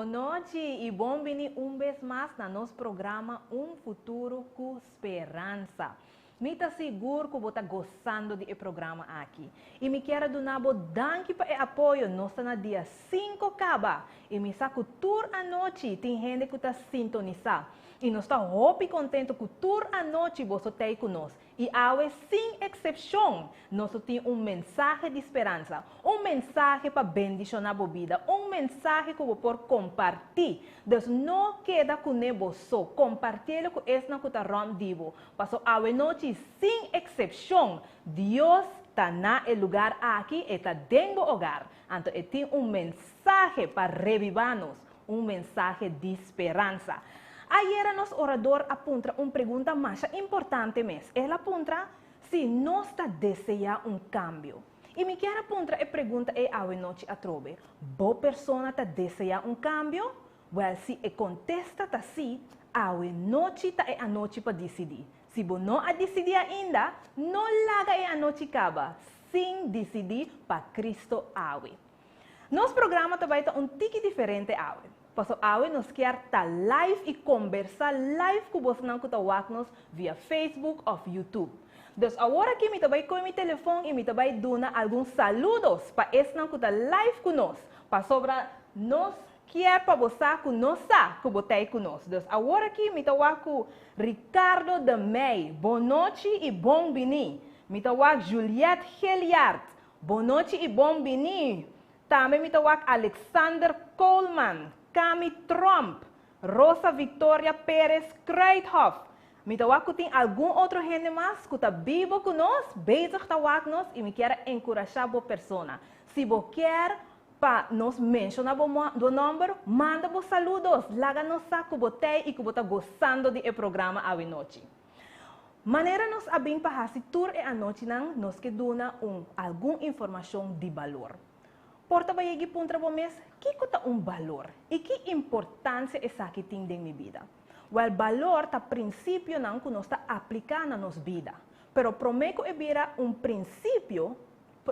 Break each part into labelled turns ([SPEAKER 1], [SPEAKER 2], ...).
[SPEAKER 1] Bon nochi y bon bini un bes mas na nos programa Un Futuro cu Speransa. Mi ta sigur cu bo ta gozando di e programa aki. Y mi kier a duna bo danki pa e apoyo, nos ta na dia cinco caba y mi sa cu tur anochi tin hende cu ta sintonisa. Y nos ta hopi contento cu tur anochi boso t'ey cu nos. I awe sin eksepshon nos lo tin un mensahe di speransa, un mensahe pa bendishoná bo bida, un mensahe ku bo por kompartí. Dus no keda kuné bo so, kompartié lo ku esnan ku ta rònt di bo. Paso awe nochi sin eksepshon Dios ta na e lugar aki, e ta den bo hogar, anto e tin un mensahe pa rebibá nos, Un mensahe di speransa. Ayera nos orador a puntra un pregunta masha importante mes. El a puntra si nos ta deseá un kambio. I mi kier a puntra e pregunta ei awe nochi atrobe. Bo persona ta deseá un kambio? Wèl, si e kontesta ta sí, awe nochi ta e anochi pa disidí. Si bo no a disidí ainda, no laga e anochi kaba sin disidí pa Cristo awe. Nos programa ta bai ta un tiki diferente awe. Paso awe nos kier ta live y combersa live cu bosnan cu ta wak nos via Facebook of YouTube. Dus awor aki mi ta bai coy mi telefon y mi ta bai duna algun saludos pa esnan cu ta live cu nos, pasobra nos kier pa bo sa cu nos sa cu bo t'ey cu nos. Dus awor aki mi ta wak cu Ricardo de Mey, bon nochi y bon bini. Mi ta wak Juliette Geliard, Bon nochi i bon bini! Tambe mi ta wak Alexander Koolman, Cami Tromp, Rosa Victoria Perez Kruithof. Mi ta wak ku tin algun otro hende mas ku ta bibo ku nos, bezig ta wak nos i mi kier a enkurashá bo persona. Si bo kier pa nos menshoná bo bo nòmber, manda bo saludos, laga nos sa ku bo t'ei i ku bo ta gosando di e programa awe nochi. Manera nos a bin pa hasi tur e anochinan, nos ke duna un algun informashon di balor. Por ta bayegi puntra bo mes, Kiko ta un balor i ki importansia esaki tin den mi bida? Wèl, balor ta prinsipionan ku nos ta apliká na nos bida. Pero promé ku e bira un prinsipio,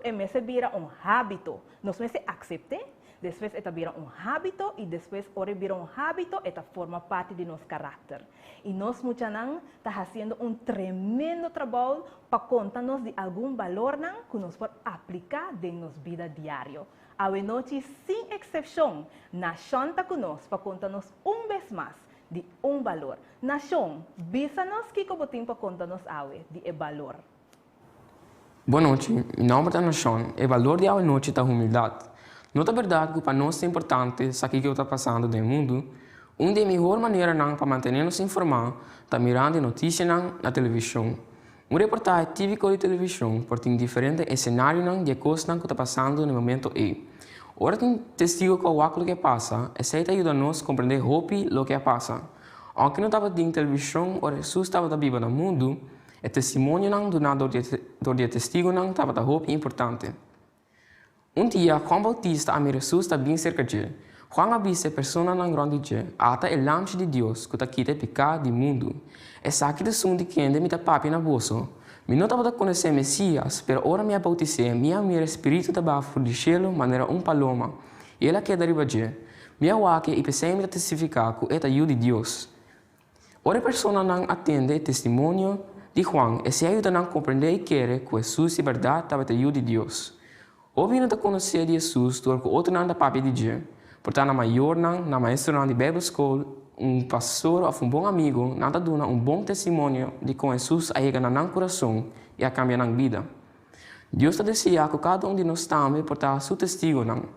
[SPEAKER 1] E mester bira un hábito. Nos mester aksept'é, despues e ta bira un hábito i despues ora e bira un hábito e ta forma parti di nos karakter. I nos muchanan ta hasiendo un tremendo trabou pa konta nos di algun balornan ku nos por apliká den nos bida diario. Awenochi sin eksepshon, Nashon ta ku nos pa konta nos un bes mas di un balor. Nashon, bisa nos kiko bo tin pa konta nos awe di e balor.
[SPEAKER 2] Bon nochi, mi nomber ta Nashon. E balor di awe nochi ta humildat. No ta bèrdat ku pa nos ta importante sa kiko ta pasando den mundu? Un di e mihor maneranan pa mantené nos informá ta mirando e notisianan na televishon. Un reportahe típiko di televishon por tin diferente esenarionan di e kosnan ku ta pasando na e momento ei. Ora tin testigo ku a wak loke a pasa, esei ta yuda nos komprendé hopi loke a pasa. Ounke no tabatin televishon ora Hesus tabata biba na mundu, E testimonionan duná dor di dor di e testigunan tabata hopi importante. Un dia, Juan Bautista a mira Hesus ta bin serka dje. Juan a bisa e personanan rònt di dje, Ata e Lamchi di Dios ku ta kita e piká di mundu. Esaki ta esun di kende mi ta papia na boso. Mi no tabata konosé Mesías, pero ora mi a bautis'é, mi a mira e spiritu ta baha for di shelu manera un paloma, i el a keda riba dje. Mi a wak e i p'esei mi ta testifiká ku e ta Yu di Dios. Ora e personanan a tende e testimonio di Juan, esei a yuda nan komprendé i kere ku Hesus di bèrdat tabata e Yu di Dios. Hopi hende ta konosé di Hesus dor ku otronan ta papia di dje. Por ta nan mayornan, nan maestronan di Bijbelschool, un pastor òf un bon amigu, nan ta duna un bon testimonio di kon Hesus a yega na nan kurason i a kambia nan bida. Dios ta deseá ku kada un di nos tambe por ta Su testigunan.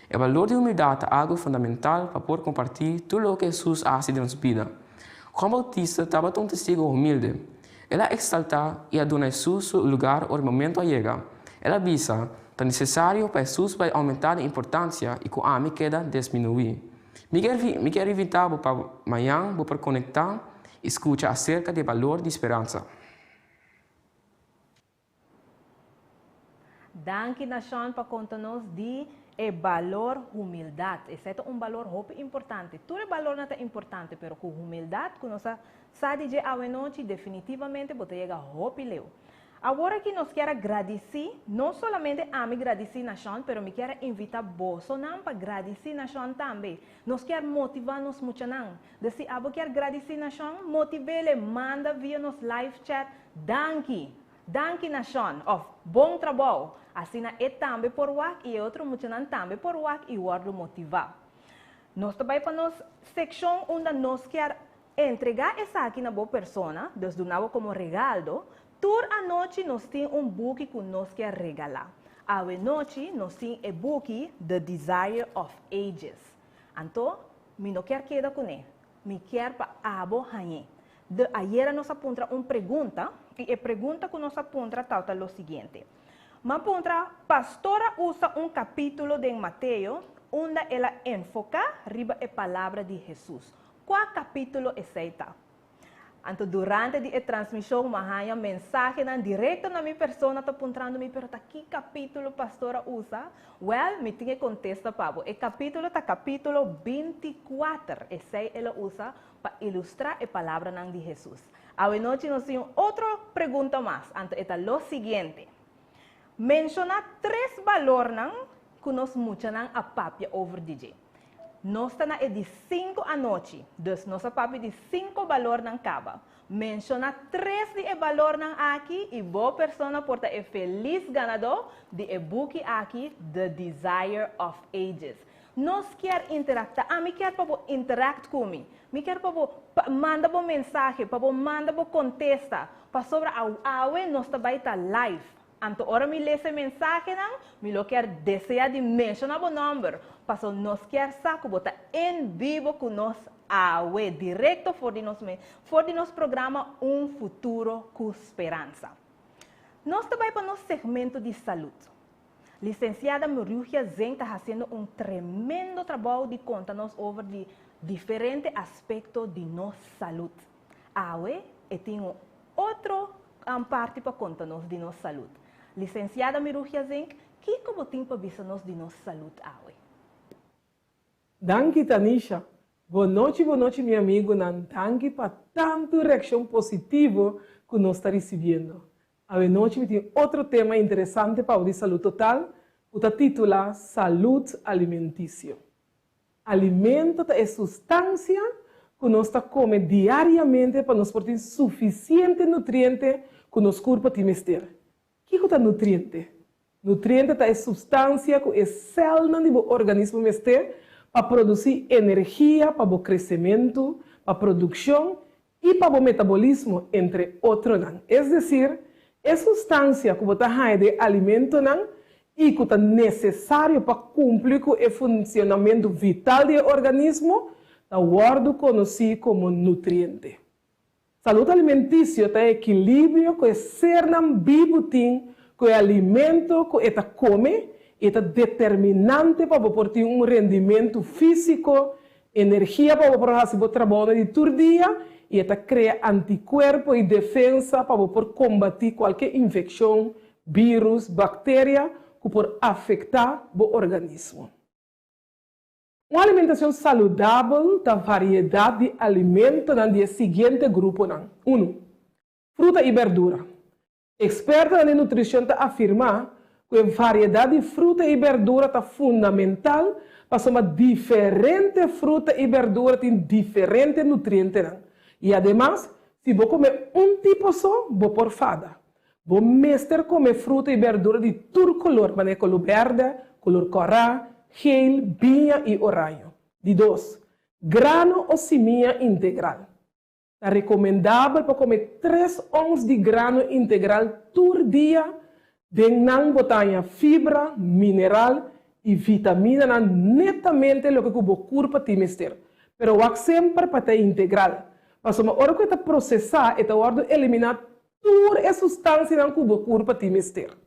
[SPEAKER 2] E balor di humildat ta algu fundamental pa por kompartí tur loke Hesus a hasi den nos bida. Juan Bautista tabata un testigu humilde. El a eksaltá i a duna Hesus su lugar ora e momentu a yega. El a bisa, Ta nesesario pa Hesus bai oumentá den importansia i ku ami keda desminuí. Mi kier mi kier invitá bo pa mañan bo por konektá i skucha aserka di e balor di speransa.
[SPEAKER 1] Danki Nashon pa konta nos di e balor humildat. Esei ta un balor hopi importante. Tur e balornan ta importante, pero ku humildat ku nos a sa di dje awenochi definitivamente bo ta yega hopi leu. Awor aki nos kier gradici, no solamente ami gradici Nashon, pero mi kier invita bosonan pa gradici Nashon tambe. Nos kier motiva nos muchanan. Dus si abo kier gradici Nashon, motiv'e, manda via nos live chat, "Danki. Danki, Nashon," of "Bon trabou." Asina e tambe por wak y otro muchanan tambe por wak y wordo motiva. Nos tambe pa nos seccion unda nos kier entrega esaki na bo persona, dus duna bo como regalo. Tur anochi nos tin un buki cu nos kier regala. Awe nochi nos tin e buki The Desire of Ages. Anto, mi no kier keda cune. Mi kier pa abo hañ'e. De ayera nos a puntra un pregunta, y e pregunta cu nos a puntra ta lo siguiente. M'a puntra: pastor a usa un capitulo di Mateo, unda el a enfoca riba e palabra di Jesus. Cua capitulo esey ta? Anto, durante e transmision, m'a haya mensahe directo na mi persona ta puntrando mi, "Pero ta ki capitulo pastor a usa?" Well, mi tin e contesta pa bo. E capitulo ta capitulo 24. Esey el a usa pa ilustra e palabra di Jesus. Awe nochi nos tin otro pregunta mas. Anto, ta lo siguiente. Menciona tres balornan cu nos muchanan a papia over di dje. Nos ta na e di 5 anochi, dus nos a papia di 5 balornan caba. Menciona tres di e balornan aki y bo persona por ta e feliz ganador di e buki aki, The Desire of Ages. Nos kier interactua. Ami kier pa bo interact cu mi. Mi kier pa bo manda bo mensahe, pa bo manda bo contesta. Pasobra awe nos ta bay ta live. Anto ora mi lesa mensahenan, mi lo kier desea di menciona bo nomber. Paso nos kier sa cu bo ta en bibo cu nos awe, directo for di nos programa Un Futuro cu Speransa. Nos ta bay pa nos segmento di salud. Licenciada Marugia Zen ta haciendo un tremendo trabou di conta nos over di diferente aspecto di nos salud. Awe, e tin otro parti pa conta nos di nos salud. Licenciada Mirugia Zink, kico bo tin pa bisa nos di nos salud awe?
[SPEAKER 3] Danki, Tanisha. Bon nochi, bon nochi, mi amigo. Danki pa tanto reaccion positivo cu nos ta ricibiendo. Awe nochi mi tin otro tema interesante pa e salud total, cu ta titula Salud Alimenticio. Alimento ta e sustancia cu nos ta come diariamente pa nos por tin suficiente nutriente cu nos curpa tin mester. Kico ta nutriente? Nutriente ta e sustancia cu e celnan di organismo mester pa produci energia pa e crecemento, pa produccion y pa e metabolismo, entre otronan. Es decir, e sustancia cu ta den alimentonan y cu ta necesario pa cumpli cu e funcionamento vital di e organismo, ta wordo conoci como nutriente. Salud alimenticio ta equilibrio cu e sernan bibo tin cu e alimento cu e ta come y ta determinante pa por tin un rendimento fisico, energia pa por haci e trabou di tur dia y ta crea anticuerpo y defensa pa por combati cualkier infeccion, virus, bacteria cu por afecta e organismo. Un alimentacion saludabel ta variedad di alimento den e siguiente gruponan. 1. Fruta y berdura. Expertonan di nutricion ta afirma cu e variedad di fruta y berdura ta fundamental pa diferente fruta y berdura tin diferente nutriente. Y ademas, si bo come un tipo so, bo por fada. Bo mester come fruta y berdura di tur color, manera color berde, color cora, geel, biña y oranje. Di 2. Grano of simia integral. Ta recomendabel pa come 3 ons di grano integral tur dia, den nan bo ta haya fibra, mineral y vitamina netamente loke e curpa tin mester. Pero wak semper pa ta integral. Pasobra ora cu ta procesa, e ta wordo elimina tur e sustancianan cu e curpa tin mester.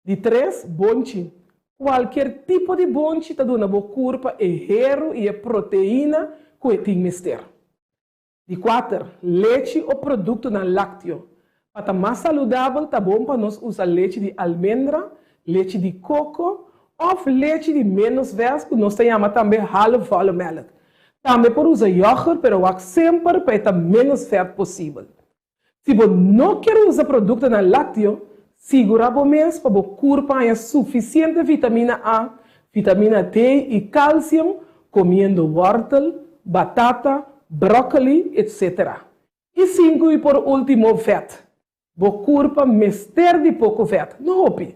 [SPEAKER 3] Di 3, bonchi. Cualkier tipo di bonchi ta duna bo curpa e hero y e proteina cu e tin mester. Di 4, lechi of productonan lacteo. Pa ta mas saludabel, ta bon pa nos usa lechi di almendra, lechi di coco of lechi di menos vet, cu nos ta yama tambe halfvolle melk. Tambe por usa yoghurt, pero wak semper pa ta menos vet posibel. Si bo no kier usa produktonan lákteo, sigurá bo mes pa bo kurpa haña sufisiente vitamina A, vitamina D i kalsium komiendo wòrtel, batata, bròkoli, etc. I sinku i por último vèt. Bo kurpa mester di poko vèt, no hopi.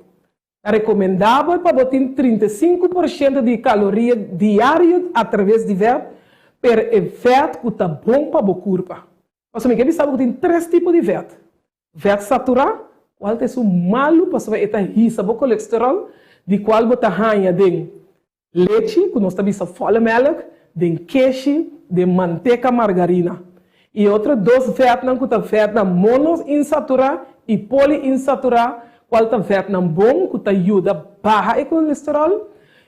[SPEAKER 3] Ta rekomendabel pa bo tin 35% di kaloria diario atraves di vèt, pero e vèt ku ta bon pa bo kurpa. Pasobra mi ke bisa bo ku tin tres tipo di vèt. Vèt saturá, kual ta esun malu pasobra e ta hisa bo kolesteròl, di kual bo ta haña den lechi, ku nos ta bisa volle melk, den keshi, den manteka, margarina. I e otro dos vètnan ku ta vètnan monoinsaturá i poliinsaturá, kual ta vètnan bon ku ta yuda baha e kolesteròl,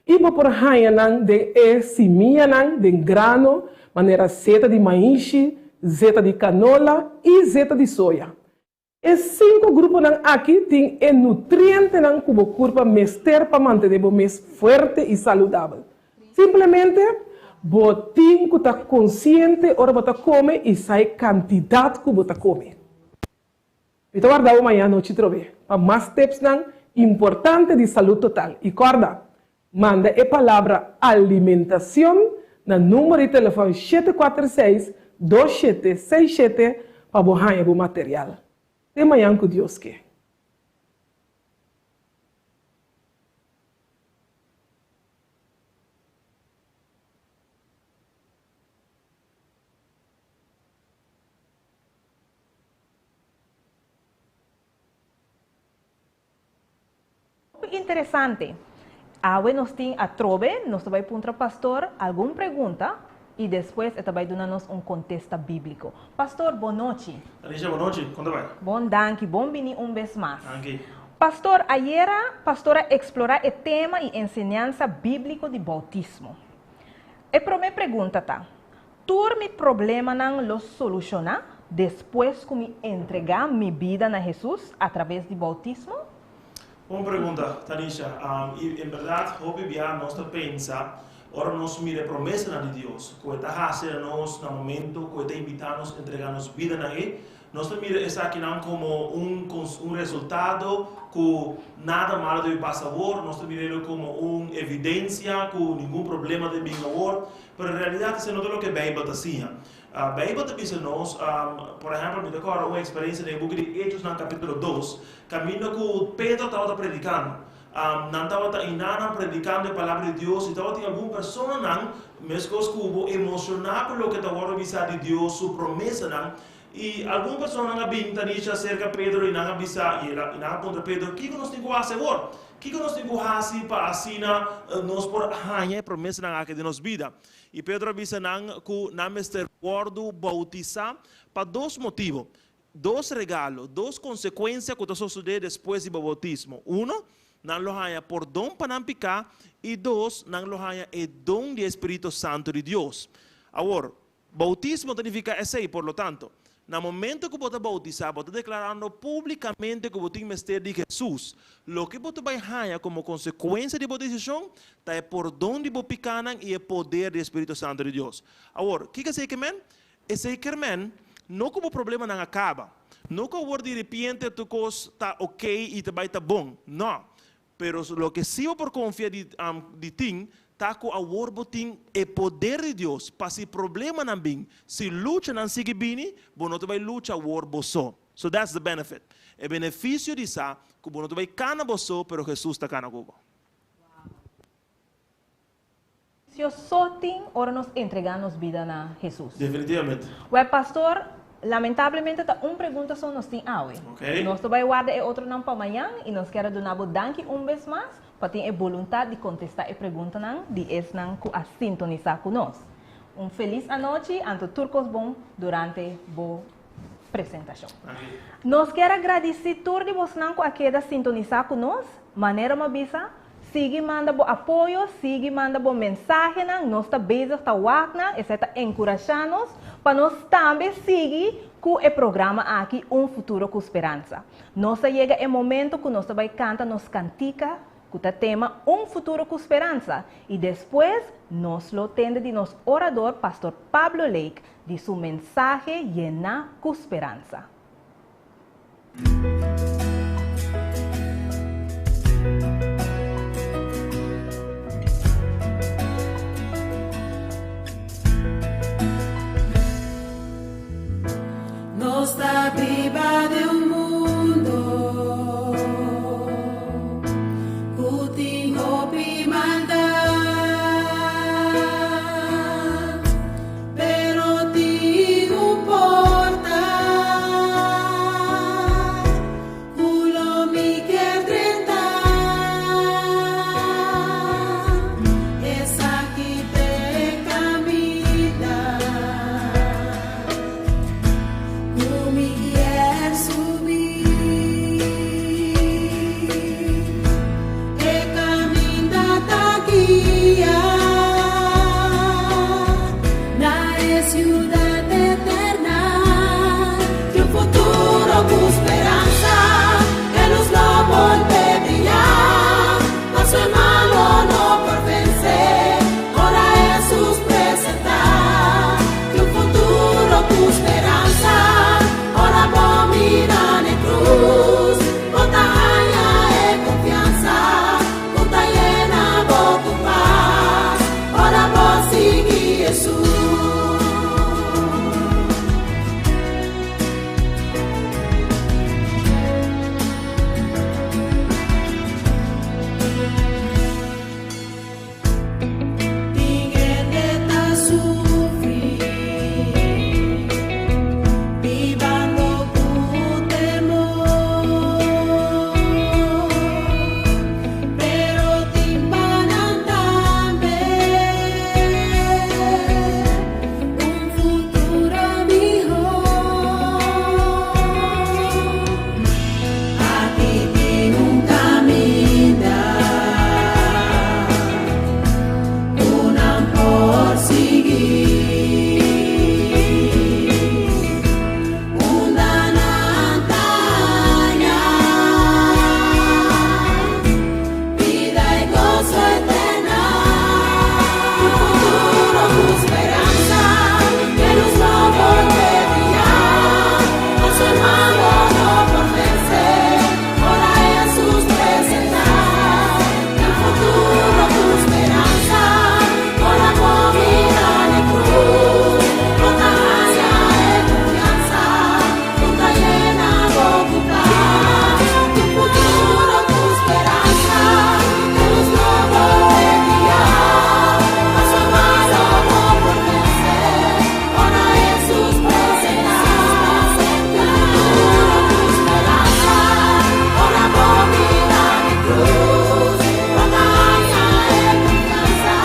[SPEAKER 3] i bo por haña nan den e simianan, den grano, manera zeta di maishi, zeta di kanola i zeta di soya. E sinku gruponan aki tin e nutrientenan ku bo kurpa mester pa mantené bo mes fuerte i saludabel. Simplemente, bo tin ku ta konsiente ora bo ta kome i sa e kantidat ku bo ta kome. Mi ta warda bo maña anochi trobe pa mas tipsnan importante di salud total. I kòrda, manda e palabra alimentacion na number di telefòn 746 2767 pa bo haña bo material. Te mañan ku Dios ke.
[SPEAKER 1] Hopi interesante. Awe nos tin atrobe, nos ta bai puntra pastor algun pregunta y despues e ta bai duna nos un contesta biblico. Pastor, bon nochi.
[SPEAKER 4] Alicia, bon nochi. Con ta bai?
[SPEAKER 1] Bon danki. Bon bini un bes mas.
[SPEAKER 4] Danki.
[SPEAKER 1] Pastor, ayera pastor a explora e tema y enseñansa biblico di bautismo. E prome pregunta ta, Tur mi problemanan lo solushoná despues ku mi entregá mi bida na Hesus atraves di boutismo?
[SPEAKER 4] Bon pregunta, Tanisha. I en bèrdat hopi bia nos ta pensa ora nos mira e promesanan di Dios ku e ta hasi na nos na momento ku e ta invitá nos entregá nos bida na e, nos ta mira esakinan komo un un resultado ku nada malo debe pasa awor, nos ta mir'é komo un evidensia ku ningun problema ta bin awor. Pero en realidad esei no ta loke Bijbel ta siña. Bijbel ta bisa nos, por ehempel, mi ta kòrda un eksperensia den e buki di Hechosnan kapítulo dos, kaminda ku Pedro tabata predikando. Nan tabata einanan predikando e palabra di Dios i tabatin algun personanan, meskos ku bo, emoshoná ku loke ta wòrdu bisá di Dios su promesanan. I algun personanan a bin ta richa serka Pedro i nan a bisa, i nan a puntra Pedro, Kiko nos tin ku hasi awor? Kiko nos tin ku hasi pa asina nos por haña e promesanan aki den nos bida? I Pedro a bisa nan ku nan mester wòrdu boutisá pa dos motibu, dos regalo, dos konsekuensia ku ta sosodé despues di bo boutismo. Uno, nan lo haña pordon pa nan piká, i dos, nan lo haña e don di e spiritu santu di Dios. Awor, Boutismo ta nifiká esei, por lo tanto, na momento ku bo ta boutisá, bo ta deklarando públikamente ku bo tin mester di Hesus. Loke bo ta bai haña komo konsekuensia di bo desishon ta e pordon di bo pikánan i e poder di e spiritu santu di Dios. Awor, kiko esei ke men? Esei ker men, no ku bo problemanan a kaba, no ku awor di ripiente tur kos ta okei i ta bai ta bon. Nò. Pero loke si bo por konfia di di tin ta ku awor bo tin e poder di Dios pa si problemanan bin, si luchanan sigui bini, bo no ta bai lucha awor bo so. So that's the benefit. E benefisio di sa ku bo no ta bai kana bo so pero Jesus ta kana ku bo.
[SPEAKER 1] Sio so tin ora nos entregá nos bida na Hesus.
[SPEAKER 4] Definitivamente.
[SPEAKER 1] Wè pastor, lamentablemente ta un pregunta so nos tin awe.
[SPEAKER 4] Ok.
[SPEAKER 1] Nos ta bai warda e otronan pa mañan i nos kier a duna bo danki un bes mas pa tin e boluntat di kontestá e preguntanan di esnan ku a sintonisá ku nos. Un felis anochi anto tur kos bon durante bo presentashon.
[SPEAKER 4] Danki.
[SPEAKER 1] Nos kier a gradisí tur di bosnan ku a keda sintonisá ku nos. Manera mi a bisa, Sigui manda bo apoyo, sigui manda bo mensahenan, nos ta bezig ta wak nan, esei ta enkurashá nos pa nos tambe sigui ku e programa aki Un Futuro ku Speransa. Nos a yega e momento ku nos ta bai kanta nos kantika ku ta tema Un Futuro ku Speransa i despues nos lo tende di nos orador Pastor Pablo Lake di su mensahe yená ku speransa.
[SPEAKER 5] Nos ta biba den un mundo ku tin hopi maldad, pero tin un porta ku lo mi kier drenta. Esaki t'e kaminda. Ku mi kier subi e kaminda ta guia na e siudat eterna di un futuro ku speransa e lus lo bolbe bria paso e malo no por vense ora Hesus presenta. Di un futuro ku speransa ora bo mira n'e krus bo ta haña e konfiansa ku ta yena bo ku pas ora bo sigui Hesus. Tin hende ta sufri, bibando ku temor, pero tin pa nan tambe un futuro mihor. Aki tin un kaminda ku nan por sigui, unda nan ta haña bida i goso eterna. Un futuro ku speransa, e lus lo bolbe bria, paso e malo no por vense, ora Hesus presenta. Un futuro ku speransa, ora bo mira n'e krus, bo ta haña e konfiansa ku ta yena bo ku pas. Un futuro ku speransa, e lus lo bolbe bria, paso e malo no por vense, ora Hesus presenta. Un futuro ku speransa, ora bo mira n'e krus, bo ta haña e konfiansa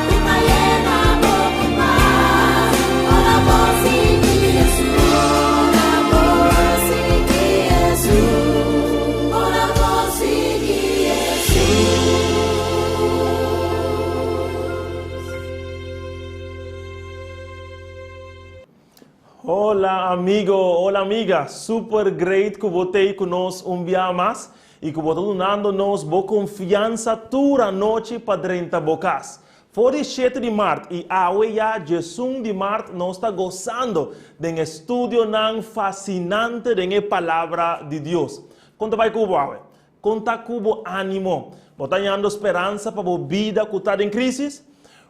[SPEAKER 5] ku ta yena bo ku pas. Ora bo sigui Hesus, ora bo sigui Hesus, ora bo sigui Hesus.
[SPEAKER 4] Hola amigo, hola amiga, super great ku bo t'ei ku nos un bia mas i ku bo ta dunando nos bo konfiansa tur anochi pa drenta bo kas. For di shete di mart i awe ya djesun di mart nos ta gosando den e studionan fasinante den e Palabra di Dios. Kon ta bai ku bo awe? Kon ta ku bo ánimo? Bo ta hañando speransa pa bo bida ku ta den krísis?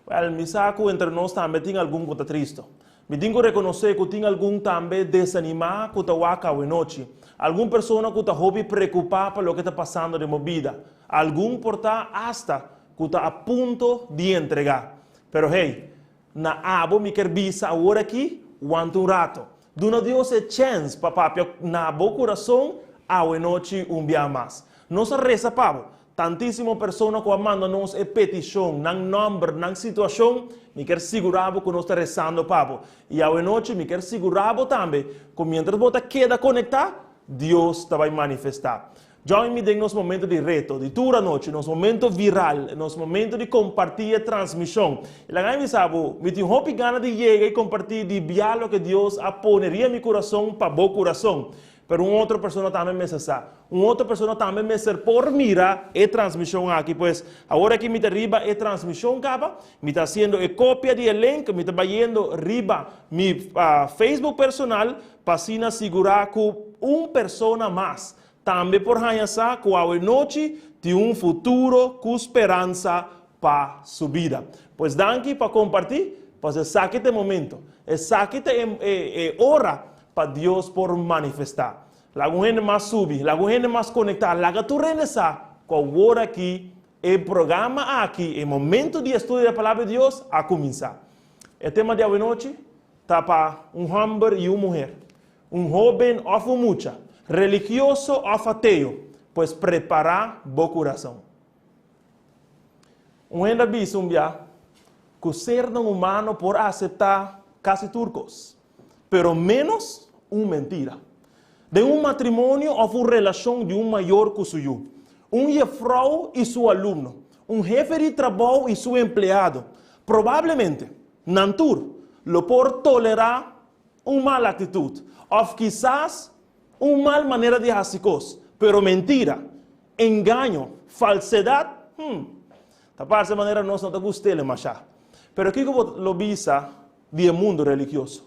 [SPEAKER 4] Wèl, mi sa ku entre nos tambe tin algun ku ta tristu. Mi tin ku rekonosé ku tin algun tambe desanimá ku ta wak awenochi. Algun persona ku ta hopi preokupá pa loke ta pasando den bo bida. Algun por ta asta ku ta a punto di entregá. Pero hey, na abo mi ker bisa awor aki, wanta un rato. Duna Dios e chèns pa papia na bo kurason awenochi un bia mas. Nos a resa pa bo. Tantísimo persona ku a manda nos e petishon, nan nòmber, nan situashon, mi kier sigurá bo ku nos ta resando pa bo. I awenochi mi kier sigurá bo tambe ku miéntras bo ta keda konektá, Dios ta bai manifestá. Join mi den nos momento di reto di tur anochi, nos momento viral, nos momento di kompartí e transmishon. I laga mi bisa bo, mi tin hopi gana di yega i kompartí di bia loke Dios a pone riba mi kurason pa bo kurason. Pero un otro persona tambe mester sa. Un otro persona tambe mester por mira e transmision aki. Pues, awor aki mi ta riba e transmision caba, mi ta haciendo e copia di e link, mi ta bayendo riba mi Facebook personal pa asina sigura cu. Un persona mas tambe por haña sa ku awe nochi tin un futuro ku speransa pa su bida. Pues danki pa kompartí, pasobra esaki ta e momento, esaki ta e e ora pa Dios por manifestá. Laga un hende mas subi, laga un hende mas konektá, laga tur hende sa ku awor aki e programa aki, e momento di estudio di e Palabra di Dios a kuminsá. E tema di awe nochi ta pa un hòmber i un muher, un hóben òf un mucha, religioso òf ateo, pues prepará bo kurason. Un hende a bisa un bia ku sernan humano por aseptá kasi tur kos, pero ménos un mentira. Den un matrimonio òf un relashon di un mayor ku su yu, un jefrou i su alumno, un hefe di trabou i su empleado, probablemente nan tur lo por tolerá un mal aktitut òf kisas un mal manera di hasi kos, pero mentira, engaño, falsedat, hmm, ta parse manera nos no ta gust'el mashá. Pero kiko bo lo bisa di e mundu religioso?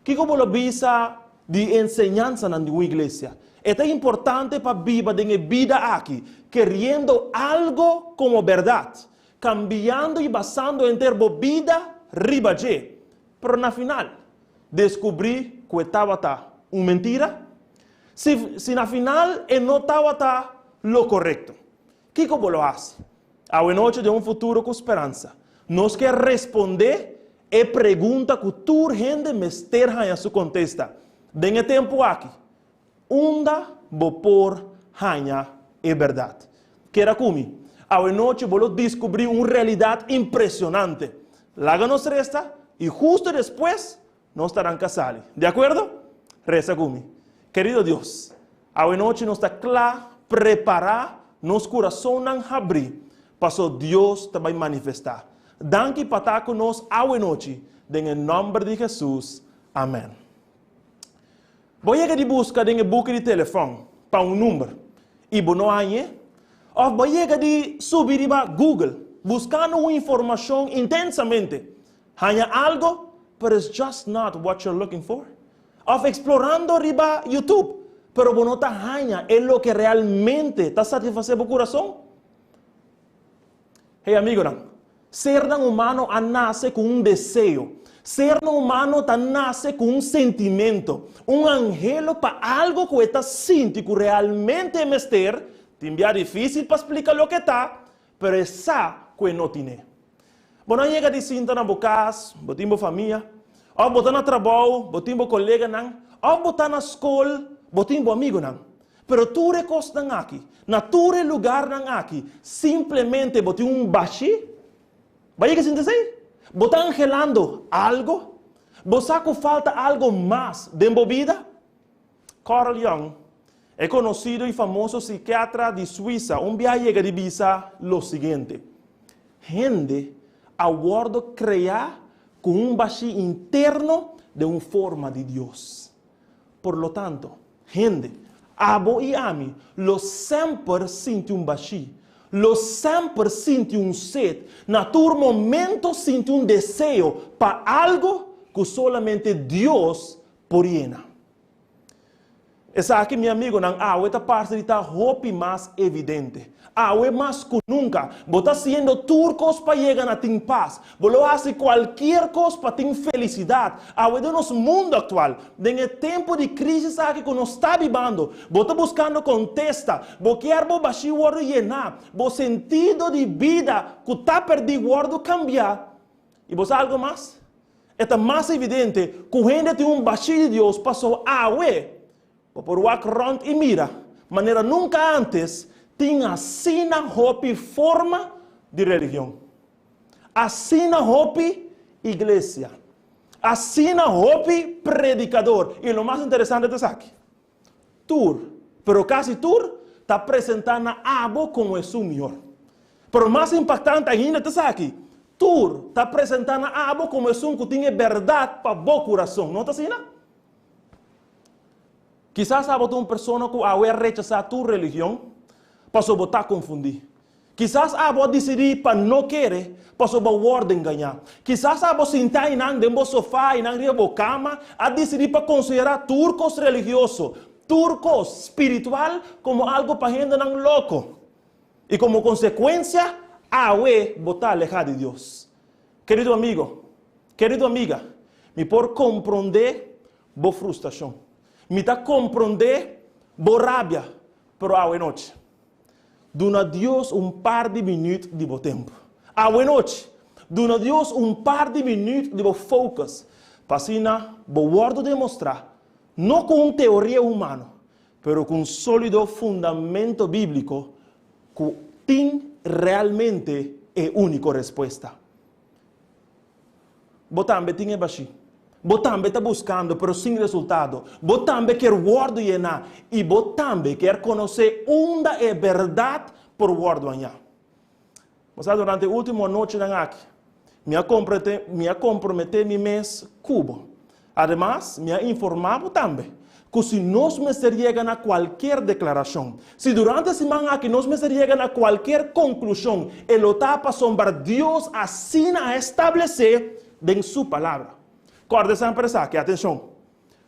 [SPEAKER 4] Kiko bo lo bisa di e enseñansanan di un iglesia? E ta importante pa biba den e bida aki keriendo algo komo bèrdat, kambiando i basando henter bo bida riba dje. Pero na final, deskubrí ku e tabata un mentira? Si, si na final e no tabata lo korekto, kiko bo lo hasi? Awenochi den un futuro ku speransa, nos ke respondé e pregunta ku tur hende mester haña su kontesta den e tempu aki, Unda bo por haña e bèrdat? Keda ku mi. Awenochi bo lo diskubrí un realidat impreshonante. Laga nos resta i hustu despues nos ta ranka sali. Di akuerdo? Resa ku mi. Kerido Dios, awenochi nos ta kla prepará nos kurasonnan habrí paso Dios ta bai manifestá. Danki pa ta ku nos awenochi, den e nòmber di Hesus, amèn. Bo yega di buska den e buki di telefòn pa un number i bo no hañ'é? Òf bo yega di subi riba Google buskando un informashon intensamente, haña algo pero it's just not what you're looking for? Òf eksplorando riba YouTube pero bo no ta haña e loke realmente ta satisfasé bo kurason? Hey amigonan, sernan humano a nase ku un deseo. Sernan humano ta nase ku un sentimento, un anhelo pa algo ku e ta sinti ku realmente e mester, tin bia difísil pa splika loke ta, pero e sa ku e no tine. Bo no a yega di sinta na bo kas, bo tin bo famia, òf bo ta na trabou, bo tin bo koleganan, òf bo ta na skol, bo tin bo amigunan. Pero tur e kosnan aki, na tur e lugarnan aki, simplemente bo tin un bashí? Bo a yega sinti esei? Bo ta anhelando algo? Bo sa ku falta algo mas den bo bida? Carl Jung, e konosido i famoso sikiatra di Suisa, un bia yega di bisa lo siguiente, Hende a wòrdu kreá ku un bashí interno den un forma di Dios. Por lo tanto, hende, abo i ami, lo semper sinti un bashí, lo semper sinti un sed, na tur momento sinti un deseo pa algo ku solamente Dios por yena. Esaki, mi amigonan, awe ta parse di ta hopi mas evidente. Awe mas ku nunka, bo ta hasiendo tur kos pa yega na tin pas. Bo lo hasi kualkier kos pa tin felisidat. Awe den nos mundu aktual, den e tempu di krísis aki ku nos ta bibando, bo ta buskando kontesta. Bo kier bo bashí wòrdu yená, bo sentido di bida ku ta pèrdí wòrdu kambiá. I bo sa algu mas? E ta mas evidente ku hende tin un bashí di Dios pasobra awe bo por wak rònt i mira manera nunka ántes tin asina hopi forma di religion, asina hopi iglesia, asina hopi predikador i lo mas interesante ta esaki, Tur, pero kasi tur, ta presentá na abo komo esun mihor. Pero mas impaktante ainda ta esaki, tur ta presentá na abo komo esun ku tin e bèrdat pa bo kurason. No ta asina? Kisas abo ta un persona ku awe a rechasá tur religion pasobra bo ta konfundí. Kisas abo a disidí pa no kere pasobra bo a wòrdu engañá. Kisas abo sintá einan den bo sofá, einan riba bo kama, a disidí pa konsiderá tur kos religioso. tur kos spiritual komo algu pa hendenan loko. I komo konsekuensia, awe bo ta alehá di Dios. Kerido amigo, kerido amiga, mi por komprondé bo frustrashon. Mi ta komprondé bo rabia, pero awe nochi, duna Dios un par di minüt di bo tempu. Awe nochi, duna Dios un par di minüt di bo focus, pa asina bo wòrdu demostrá, no ku un teoria humano, pero ku un sólido fundamento bíbliko ku tin realmente e úniko respuesta. Bo tambe tin e bashí. Bo tambe ta buskando, pero sin resultado. Bo tambe kier wòrdu yená i bo tambe kier konosé unda e bèrdat por wòrdu hañá. Bo sa, durante e último anochinan aki, mi a mi a komprometé mi mes ku bo. Ademas, mi a informá bo tambe ku si nos mester yega na kualkier deklarashon, si durante e siman aki nos mester yega na kualkier konklushon, e lo ta pasobra Dios asina a establesé den Su Palabra. Kòrda semper esaki, atenshon,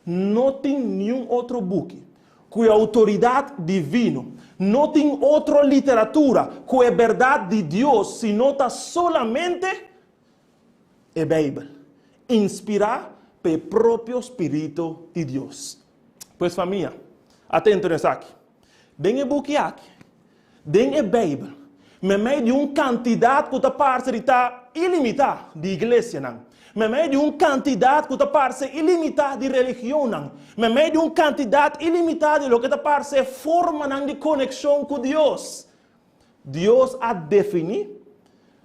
[SPEAKER 4] no tin niun otro buki ku e outoridat divino, no tin otro literatura ku e bèrdat di Dios sino ta solamente e Beibel, inspirá pa e propio spiritu di Dios. Pues famia, atento na esaki. Den e buki aki, den e Beibel, meimei di un kantidat ku ta parse di ta ilimitá di iglesianan, meimei di un kantidat ku ta parse ilimitá di religionnan, meimei di un kantidat ilimitá di loke ta parse formanan di konekshon ku Dios, Dios a definí,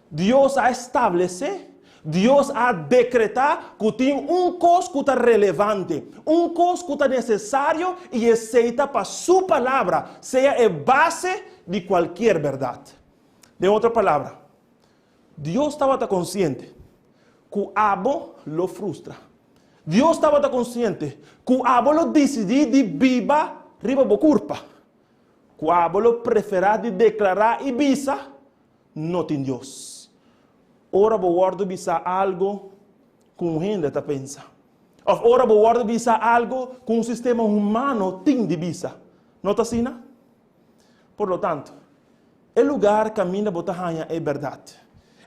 [SPEAKER 4] Dios a establesé, Dios a dekretá ku tin un kos ku ta relevante, un kos ku ta nesesario i esei ta pa Su Palabra sea e base di kualkier bèrdat. Den otro palabra, Dios tabata konsiente ku abo lo frustra. Dios tabata konsiente ku abo lo disidí di biba riba bo kurpa. Ku abo lo preferá di deklará i bisa, No tin Dios. Ora bo wòrdu bisá algu ku un hende ta pensa, òf ora bo wòrdu bisá algu ku un sistema humano tin di bisa. No ta asina? Por lo tanto, e lugar kaminda bo ta haña e bèrdat,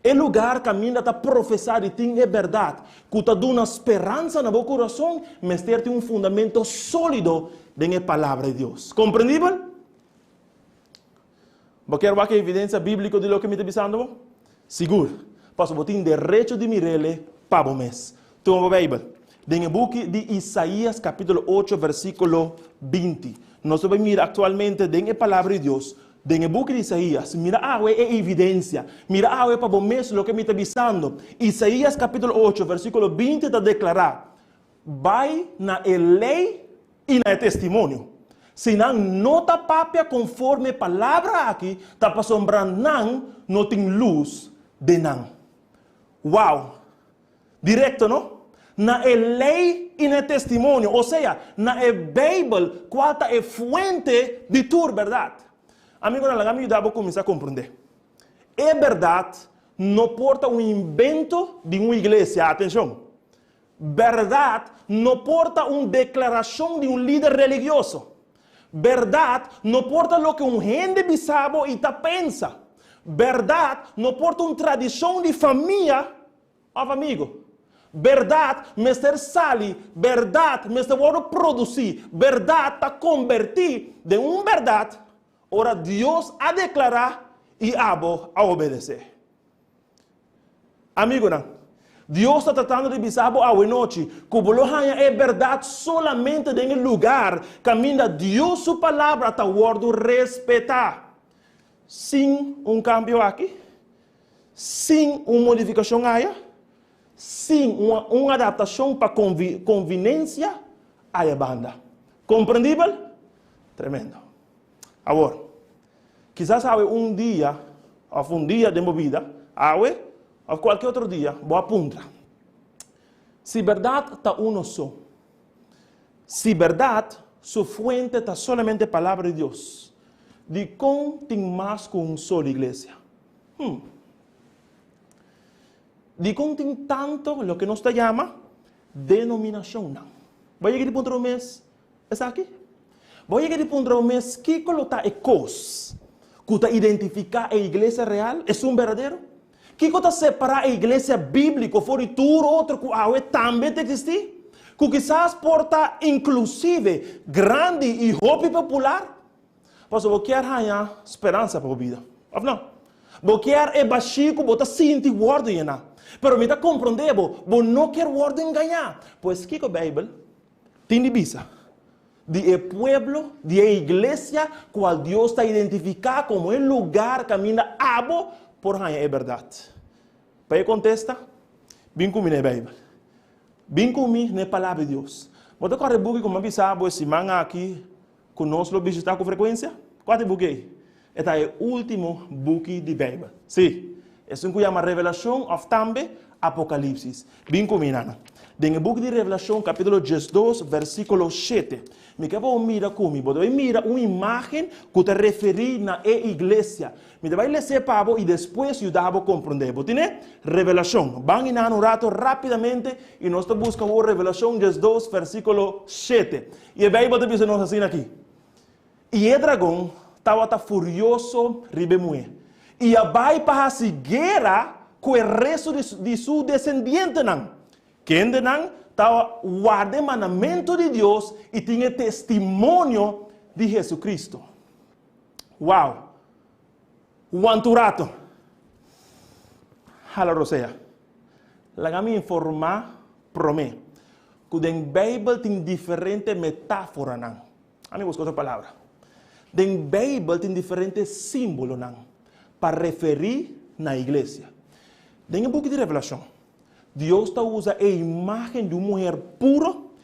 [SPEAKER 4] e lugar kaminda ta profesá di tin e bèrdat ku ta duna speransa na bo kurason, mester tin un fundamento sólido den e Palabra di Dios. Komprendibel? Bo kier wak e evidensia bíbliko di loke mi ta bisando bo? Sigur, pasobra bo tin derecho di mir'el pa bo mes. Tuma bo Beibel. Den e buki di Isaías kapítulo ocho versíkulo 20. Nos ta bai mira aktualmente den e Palabra di Dios, den e buki di Isaías. Mira awe e evidensia. Mira awe pa bo mes loke mi ta bisando. Isaías kapítulo ocho versíkulo 20 ta deklará, Bai na e lei i na e testimonio. Si nan no ta papia konforme e palabra aki, ta pasobra nan no tin lus den nan. Wow! Direkto, no? Na e lei i na e testimonio, osea, na e Beibel, kual ta e fuente di tur bèrdat. Amigonan, laga mi yuda bo kuminsá komprondé. E bèrdat no por ta un invento di un iglesia, atenshon! Bèrdat no por ta un deklarashon di un lider religioso. Bèrdat no por ta loke un hende bisa bo i ta pensa. Bèrdat no por ta un tradishon di famia òf amigu. Bèrdat mester sali, bèrdat mester wòrdu produsí, bèrdat ta kombertí den un bèrdat ora Dios a deklará i abo a obedesé. Amigunan, Dios ta tratando di bisa bo awenochi ku bo lo haña e bèrdat solamente den e lugar kaminda Dios su Palabra ta wòrdu respetá. Sin un kambio aki, sin un modifikashon aya, sin un adaptashon pa konvinensia aya banda. Komprendibel? Tremendo. Awor, kisas awe un dia òf un dia den bo bida, awe òf kualke otro dia, bo a puntra, Si bèrdat ta uno so, si bèrdat su fuente ta solamente Palabra di Dios, dikon tin mas ku un solo iglesia? Hmm. Dikon tin tantu loke nos ta yama denominashonnan? Bo a yega di puntra bo mes esaki? Bo a yega di puntra bo mes kiko lo ta e kos ku ta identifiká e iglesia real, esun berdadero? Kiko ta separá e iglesia bíbliko for di tur otro ku awe tambe ta eksistí, ku kisas por ta inklusive grandi i hopi popular? Pasobra bo kier haña speransa pa bo bida, òf no? Bo kier e bashí ku bo ta sinti wòrdu yená. Pero mi ta komprondé bo, bo no kier wòrdu engañá. Pues kiko Beibel tin di bisa di e pueblo, di e iglesia kual Dios ta identifiká komo e lugar kaminda abo por haña e bèrdat? Pa e kontesta, bin ku mi na e Beibel. Bin ku mi na e Palabra di Dios. Bo ta kòrda e buki ku mi a bisa bo e siman aki ku nos lo bishitá ku frekuensia? Kua ta e buki ei? E ta e último buki di Beibel. Sí, esun ku yama Revelashon òf tambe Apokalipsis. Bin ku mi, nana. Den e buki di Revelashon, kapítulo 12, versíkulo 7, mi ke pa bo mira ku mi. Bo ta bai mira un imágen ku ta referí na e iglesia. Mi ta bai les'é pa bo i despues yuda bo komprondé. Bo tine? Revelashon. Ban i nana un rato rápidamente i nos ta buska awor Revelashon 12, versíkulo 7. I e Beibel ta bisa nos asina aki. I e dragon tabata furioso riba e muhé, i a bai pa hasi guera ku e restu di su desendientenan, kendenan ta warda e mandamentu di Dios i tin e testimonio di Hesukristu. Wow! Wantu rato! Hala rosea. Laga mi informá promé ku den Beibel tin diferente metáforanan. Ami buska otro palabra. Den Beibel tin diferente símbolonan pa referí na iglesia. Den e buki di Revelashon, Dios ta usa e imágen di un muher puro,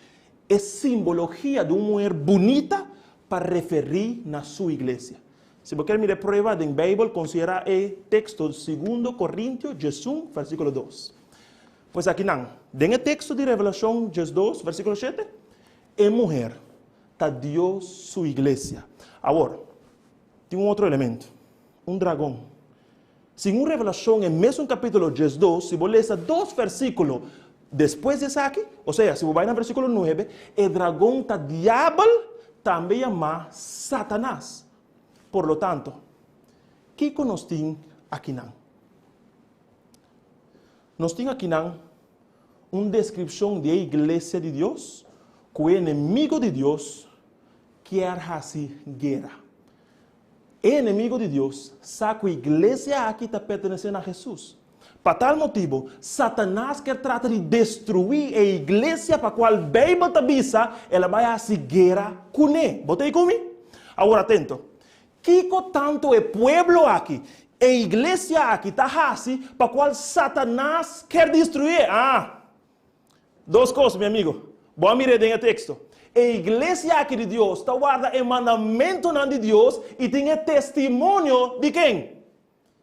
[SPEAKER 4] e simbologia di un muher bunita pa referí na su iglesia. Si bo kier mira e prueba den Beibel, konsiderá e teksto Segundo Korintio 11, versíkulo 2. Pues akinan, den e teksto di Revelashon 12, versíkulo 7, E muher ta Dios su iglesia. Awor, tin un otro elemento, un dragon. Segun Revelacion e mesun capitulo 12, si bo lesa dos versiculo despues di esaki, osea, si bo bai na versiculo 9, e dragon ta diabel, tambe yamá Satanas. Por lo tanto, kico nos tin akinan? Nos tin akinan un deskripshon di e iglesia di Dios ku e enemigo di Dios kier hasi guera. E enemigo di Dios sa ku e iglesia aki ta pertenesé na Hesus. Pa tal motibu, Satanas kier trata di destruí e iglesia pa kual Beibel ta bisa el a bai hasi guera kuné. Bo ta ei ku mi? Awor atento. Kiko tantu e pueblo aki, e iglesia aki, ta hasi pa kual Satanas kier destruié? Ah! Dos kos, mi amigo. Bo a mir'é den e teksto. E iglesia aki di Dios ta warda e mandamentunan di Dios i tin e testimonio di ken?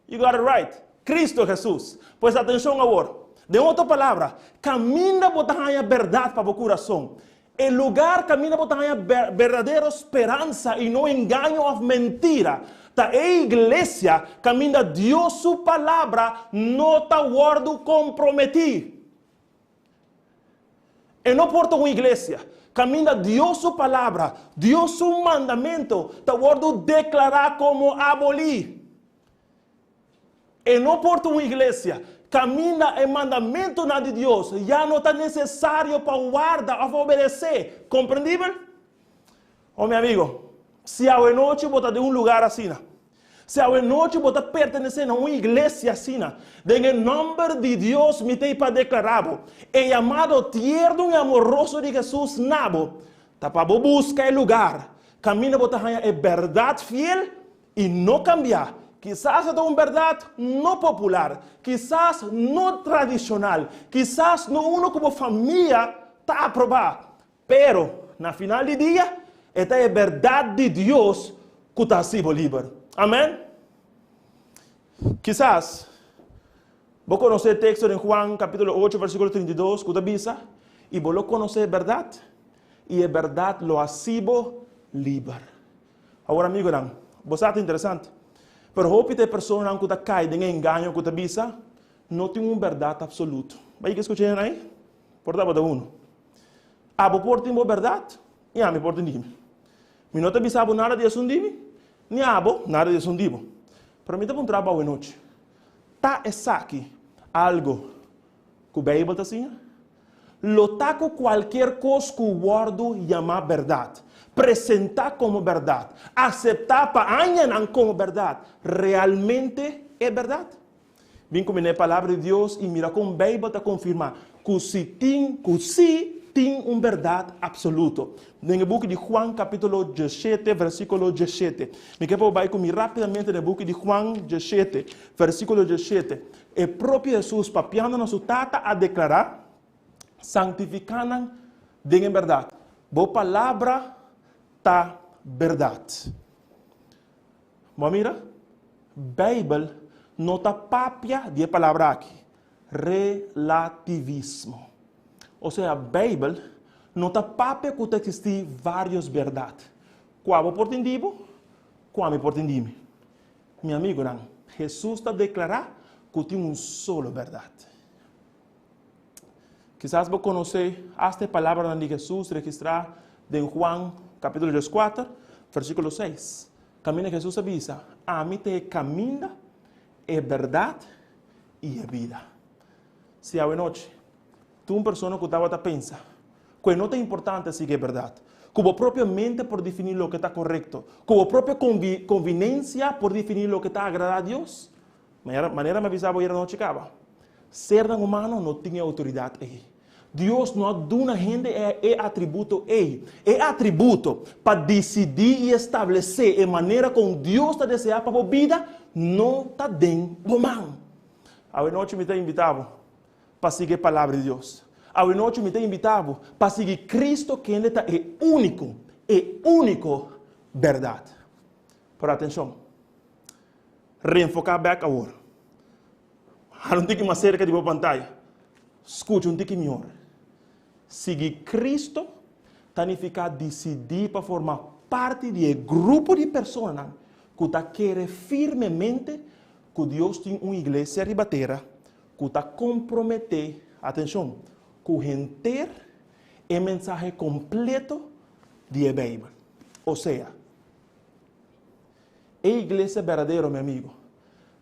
[SPEAKER 4] You got it right. Cristo Jesus. Pues atencion awor. Den otro palabra, caminda bo ta haña berdad pa bo curason, e lugar caminda bo ta haña berdadero speransa y no engaño of mentira, ta e iglesia caminda Dios su palabra no ta wordo comprometi. E no por ta un iglesia caminda Dios su palabra, Dios su mandamento ta wordo declara como aboli. E no por ta un iglesia caminda e mandamentonan di Dios ya no ta necesario pa warda of obedece. Comprendibel? Oh mi amigo, si awenochi bo ta den un lugar asina, Si awenochi bo ta pertenesé na un iglesia asina, den e nòmber di Dios mi ta ei pa deklará bo, e yamado tierno i amoroso di Hesus na bo ta pa bo buska e lugar kaminda bo ta haña e bèrdat fiel i no kambiá. Kisas e ta un bèrdat no popular, kisas no tradishonal, kisas no unu ku bo famia ta aprobá, Pero, na final di dia, e ta e bèrdat di Dios ku ta hasi bo liber. Amèn? Kisas bo konosé e teksto den Juan kapítulo 8 versíkulo 32 ku ta bisa, I bo lo konosé e bèrdat, i e bèrdat lo hasi bo liber. Awor, amigunan, bo sa ta interesante, pero hopi ta e personanan ku ta kai den e engaño ku ta bisa, No tin un bèrdat apsoluto. Bo a yega skucha hende ei? Por tabata unu. Abo por tin bo bèrdat i ami por tin di mi. Mi no ta bisa bo nada di esun di mi, ni abo nada di esun di bo. Pero mi ta puntra bo awenochi, ta esaki algo ku Beibel ta siña? Lo ta ku kualkier kos ku wòrdu yamá bèrdat, presentá komo bèrdat, aseptá pa añanan komo bèrdat, realmente e bèrdat? Bin ku mi na e Palabra di Dios i mira kon Beibel ta konfirmá ku si tin ku sí tin un bèrdat apsoluto. Den e buki di Juan kapítulo 17 versíkulo 17. Mi ke pa bo bai ku mi rápidamente na e buki di Juan 17 versíkulo 17. E propio Hesus papiando na su Tata a deklará, Santifiká nan den e bèrdat. Bo palabra ta bèrdat. Bo a mira? Beibel no ta papia di e palabra aki, relativismo. Osea, Beibel no ta papia ku ta eksistí vários bèrdat. Kua bo por tin di bo, kua mi por tin di mi. Mi amigunan, Hesus ta deklará ku tin un solo bèrdat. Kisas bo konosé asta e palabranan di Hesus registrá den Juan kapítulo 14, versíkulo 6, kaminda Hesus a bisa, Ami ta e kaminda, e bèrdat i e bida. Si awenochi tin un persona ku tabata pensa ku e no ta importante sigui e bèrdat, ku bo propio mente por definí loke ta korekto, ku bo propio konvinensia por definí loke ta agradá Dios, Manera mi a bisa bo ayera nochi kaba, sernan humano no tin e outoridat ei. Dios no a duna hende e atributo ei. E atributo pa disidí i establesé e manera kon Dios ta deseá pa bo bida no ta den bo man. Awe nochi mi ta invitá bo pa sigui e Palabra di Dios. Awe nochi mi ta invitá bo pa sigui Cristo kende ta e úniko, e úniko bèrdat. Pero atenshon! Reenfoká bèk awor. Hala un tiki mas serka di bo pantaya. Skucha un tiki mihor. Sigui Kristu ta nifiká disidí pa forma parti di e grupo di personanan ku ta kere firmemente ku Dios tin un iglesia riba tera ku ta komprometé, atenshon, ku henter e mensahe kompleto di e Beibel. Osea, E iglesia berdadero, mi amigo,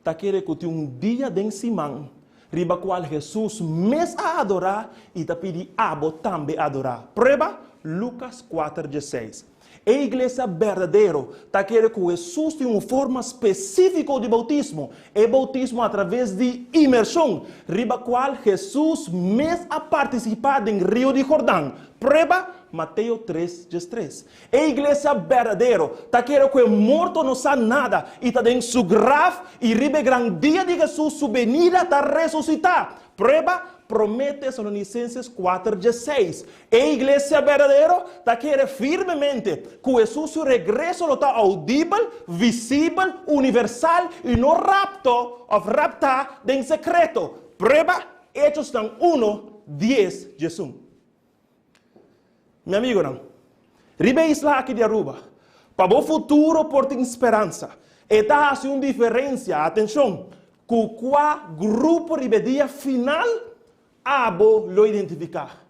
[SPEAKER 4] ta kere ku tin un dia den siman riba kual Hesus mes a adorá i ta pidi abo tambe adorá. Prueba, Lukas kuater dieseis. E iglesia berdadero ta kere ku Hesus tin un forma spesífiko di boutismo, e boutismo atraves di imershon, riba kual Hesus mes a partisipá den Rio di Jordan. Prueba, Mateo tres diestres. E iglesia berdadero ta kere ku e morto no sa nada i ta den su graf i riba e gran dia di Hesus su benida ta resusitá. Prueba, Promé Tesalonisenses kuater diesseis. E iglesia berdadero ta kere firmemente ku Hesus su regreso lo ta audibel, visibel, universal i no rapto òf raptá den sekreto. Prueba, Echosnan uno, dies, diesun. Mi amigonan, riba e isla aki di Aruba, pa bo futuro por tin speransa, e ta hasi un diferensia, atenshon, ku kua grupo riba e dia final abo lo identifiká.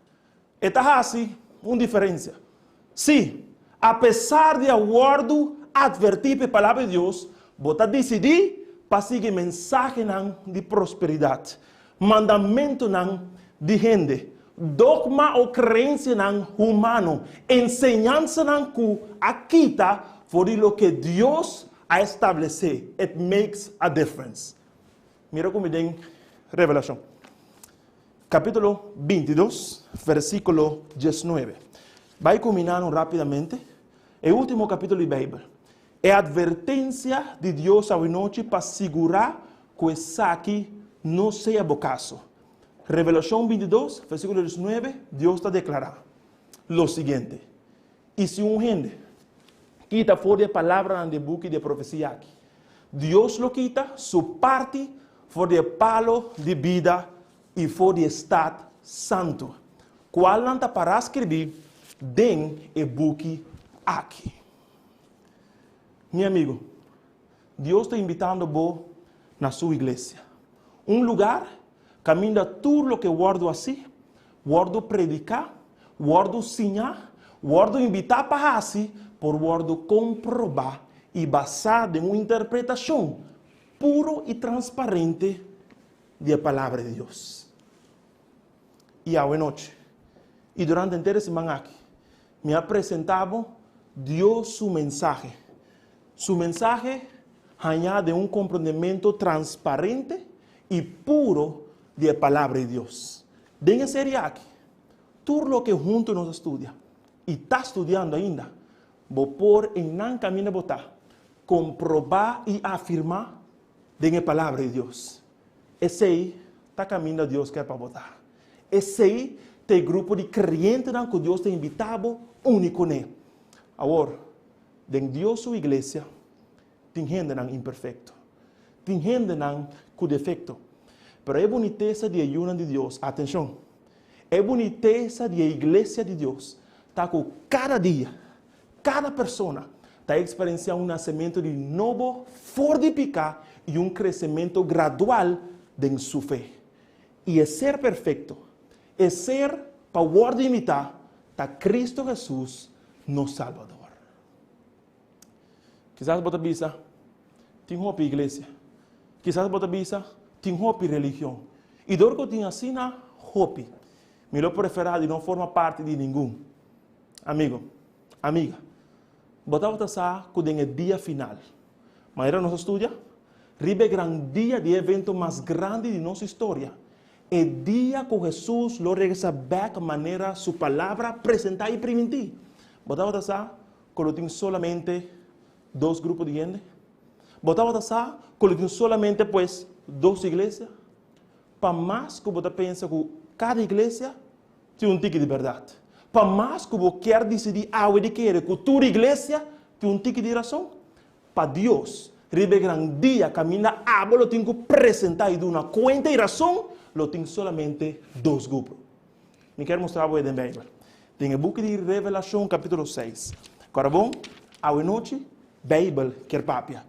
[SPEAKER 4] E ta hasi un diferensia. Sí, apesar di a wòrdu atvertí pa e Palabra di Dios, bo ta disidí pa sigui mensahenan di prosperidat, mandamentunan di hende, dogma o kreensianan humano, enseñansanan ku a kita for di loke Dios a establesé. It makes a difference. Mira ku mi den Revelashon, kapítulo 22, versíkulo 19. Bai ku mi nanu rápidamente e último kapítulo di Beibel. E advertensia di Dios awinochi pa sigurá ku esaki no sea bo kaso. Revelashon 22, versíkulo 19, Dios ta deklará lo siguiente, I si un hende kita for di e palabranan di e buki di e profesia aki, Dios lo kita su parti for di e palo di bida i for di e stat santu, kualnan ta pará skirbí den e buki aki. Mi amigo, Dios ta invitando bo na Su iglesia. Un lugar kaminda tur loke wòrdu hasí, wòrdu prediká, wòrdu siñá, wòrdu invitá pa hasi, por wòrdu komprobá i basá den un interpretashon puro i transparente di e Palabra di Dios. I awe nochi, i durante henter e siman aki, mi a presentá bo Dios su mensahe. Su mensahe hañá den un komprondementu transparente i puro di e Palabra di Dios. Den e serie aki, tur loke huntu nos a studia i ta studiando ainda, bo por en nan kaminda bo ta, komprobá i afirmá den e Palabra di Dios. Esei ta kaminda Dios kier pa bo ta. Esei ta e grupo di kreyentenan ku Dios ta invitá bo uni kuné. Awor, den Dios su iglesia tin hendenan imperfekto. Tin hendenan ku defekto. Pero e bunitesa di e yunan di Dios, atenshon, e bunitesa di e iglesia di Dios ta ku kada dia, kada persona ta eksperensiá un nasementu di nobo for di piká i un kresementu gradual den su fe. I e ser perfekto, e ser pa wòrdu imitá, ta Kristu Hesus, nos Salbador. Kisas bo ta bisa, Tin hopi iglesia. Kisas bo ta bisa, Tin hopi religion. I dor ku tin asina hopi, mi lo preferá di no forma parti di ningun. Amigo, amiga, bo tabata sa ku den e dia final, manera nos a studia, riba e gran dia di e evento mas grandi di nos historia, e dia ku Hesus lo regresá bèk manera Su Palabra presentá i primintí, bo tabata sa ku lo tin solamente dos grupo di hende? Bo tabata sa ku lo tin solamente pues dos iglesia? Pa mas ku bo ta pensa ku kada iglesia tin un tiki di bèrdat, pa mas ku bo kier disidí awe di kere ku tur iglesia tin un tiki di rason, pa Dios, riba e gran dia kaminda abo lo tin ku presentá i duna kuenta i rason, lo tin solamente dos grupo. Mi kier mustra bo e den Beibel. Den e buki di Revelashon kapítulo seis. Kòrda bon, awe nochi Beibel kier papia.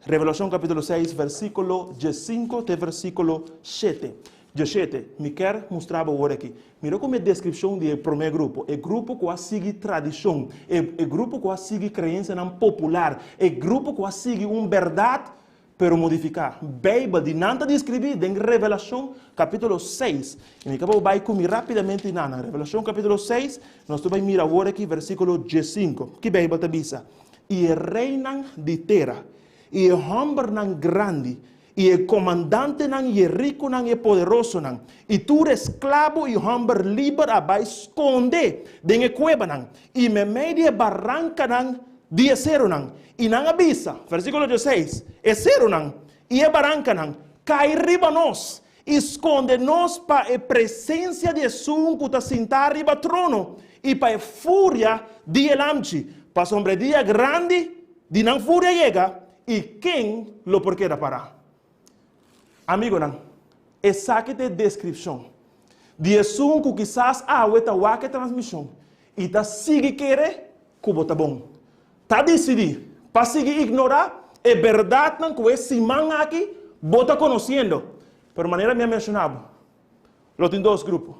[SPEAKER 4] Revelashon kapítulo seis versíkulo diesinku te versíkulo shete. Dieshete, Mi kier mustra bo awor aki. Mira komo e deskripshon di e promé grupo, e grupo ku a sigui tradishon, e e grupo ku a sigui kreensianan popular, e grupo ku a sigui un bèrdat pero modifiká. Beibel di nan ta deskribí den Revelashon kapítulo seis. I mi kaba bo bai ku mi rápidamente na nan. Revelashon kapítulo seis, nos ta bai mira awor aki versíkulo diesinku. Ki Beibel ta bisa? I e reinan di tera, i e hòmbernan grandi, i e komandantenan, i e rikunan, i e poderosonan, i tur esklabo i hòmber liber a bai skonde den e kuebanan, i meimei di e barankanan di e serunan. I nan a bisa, versíkulo dieseis, E serunan i e barankanan kai riba nos i skonde nos pa e presensia di esun ku ta sintá riba trono i pa e furia di e Lamchi, pasobra e dia grandi di nan furia yega, i ken lo por keda pará? Amigonan, esaki ta e deskripshon di esun ku kisas awe ta wak e transmishon i ta sigui kere ku bo ta bon. Ta disidí pa sigui ignorá e bèrdatnan ku e siman aki bo ta konosiendo. Pero manera mi a menshoná bo, lo tin dos grupo.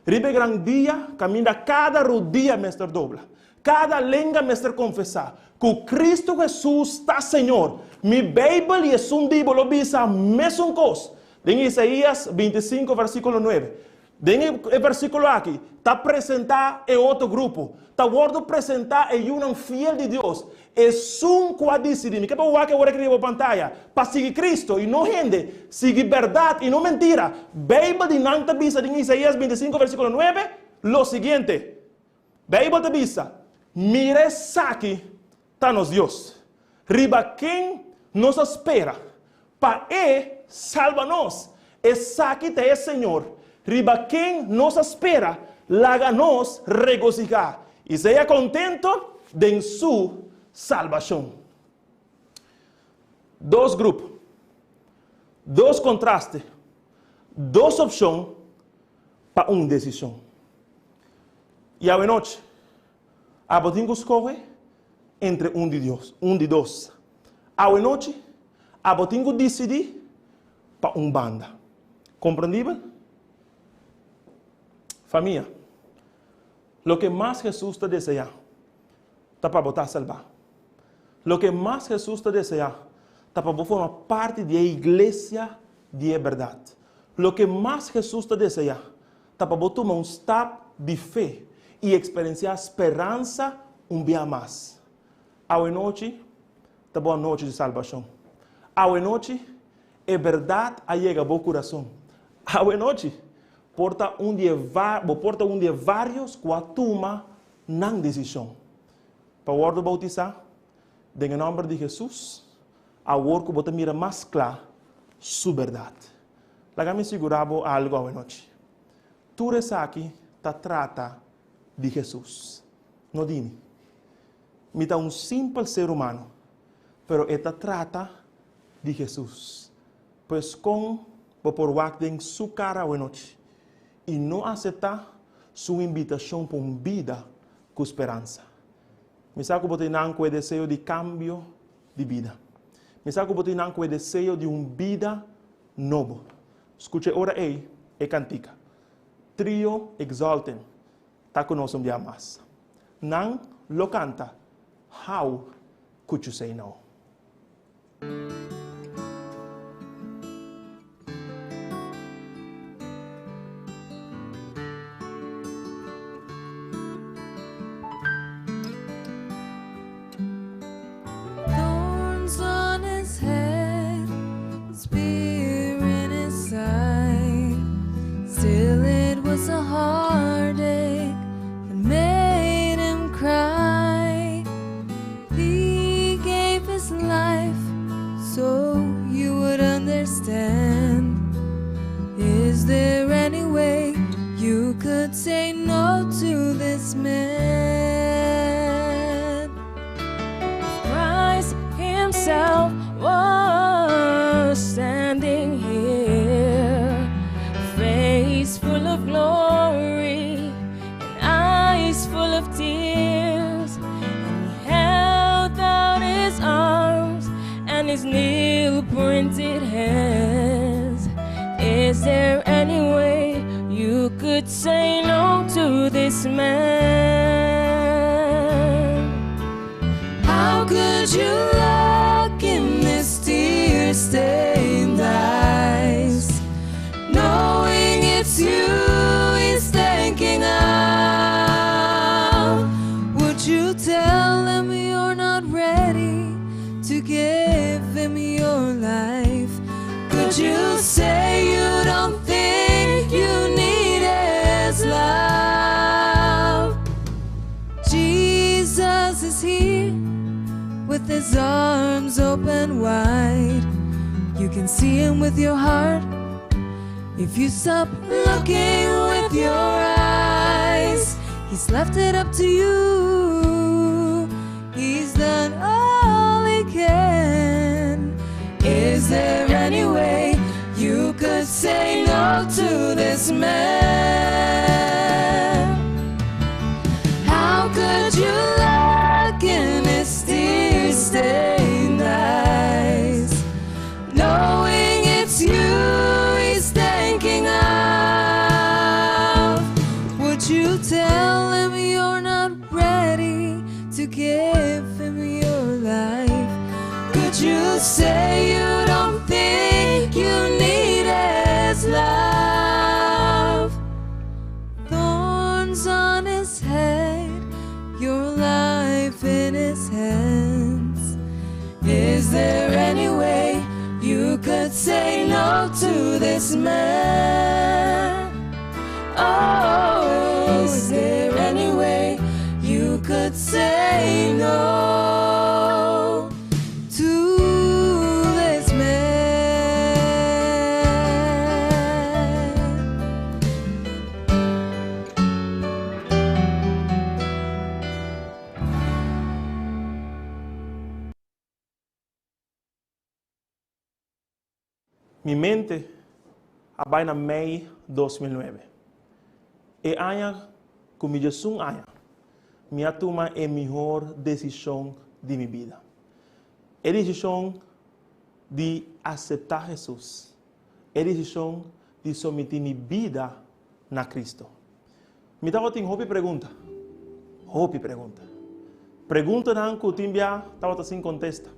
[SPEAKER 4] Riba e gran dia kaminda kada rudia mester dobla, kada lenga mester konfesá ku Kristu Hesus ta Señor. Mi Beibel i esun di bo lo bisa mesun kos. Den Isaías 25 versíkulo 9, Den e versíkulo aki ta presentá e otro grupo. Ta wòrdu presentá e yunan fiel di Dios, esun ku a disidí, mi ke pa wak awor aki riba bo pantaya, pa sigui Kristu i no hende, sigui bèrdat i no mentira. Beibel di nan ta bisa den Isaías 25 versíkulo 9 lo siguiente. Beibel ta bisa, Mira esaki ta nos Dios, riba ken nos a spera pa E salba nos. Esaki ta e Señor, riba ken nos a spera, laga nos regosihá i sea kontento den Su salbashon. Dos grupo, dos kontraste, dos opshon pa un desishon. I awenochi, abo tin ku skohe entre un di Dios, un di dos. Awenochi, abo tin ku disidí pa un banda. Komprendibel? Famia, loke mas Hesus ta deseá. ta pa bo ta salbá. Loke mas Hesus ta deseá ta pa bo forma parti di e iglesia di e bèrdat. Loke mas Hesus ta deseá ta pa bo tuma un stap di fe i eksperensiá speransa un bia mas. Awenochi ta bo anochi di salbashon. Awenochi e bèrdat a yega bo kurason. Awenochi por ta un di e bo por ta un di e vários ku a tuma nan desishon pa wòrdu boutisá den e nòmber di Hesus, awor ku bo ta mira mas kla Su bèrdat. Laga mi sigurá bo algu awenochi. Tur esaki ta trata di Hesus, no di mi. Mi ta un simpel ser humano, pero e ta trata di Hesus. Pues kon bo por wak den Su kara awenochi i no aseptá Su invitashon pa un bida ku speransa? Mi sa ku bo tin nan ku e deseo di kambio di bida. Mi sa ku bo tin nan ku e deseo di un bida nobo. Skucha e ora ei e kantika. Trio Exaltem ta ku nos un bia mas. Nan lo kanta How Could You Say No?
[SPEAKER 5] Thorns on his head, spear in his side. Still it was a heartache that made him cry. He gave his life so you would understand. Is there any way you could say no to this man?
[SPEAKER 6] If Christ himself was standing here, face full of glory and eyes full of tears, and he held out his arms and his nail printed hands. Is there any way you could say no to this man?
[SPEAKER 5] How could you look in this tear-stained eyes, knowing it's you he's thinking of? Would you tell him you're not ready to give him your life? Could you say you don't think you need his love? Jesus is here with his arms open wide. You can see him with your heart if you stop looking with your eyes. He's left it up to you. He's done all he can. Is there any way you could say no to this man? How could you look in his tear-stained eyes, knowing it's you he's thinking of? Would you tell him you're not ready to give him your life? Could you say you don't think you need his love? Thorns on his head, your life in his hands. Is there any way you could say no to this man? Oh, is there any way you could say no to this man?
[SPEAKER 4] Mi mente a bai na mei 2009. E aña ku mi 11 aña, mi a tuma e mihor desishon di mi bida. E desishon di aseptá Hesus. E desishon di somití mi bida na Kristu. Mi tabatin hopi pregunta, hopi pregunta. Preguntanan ku tin bia tabata sin kontesta.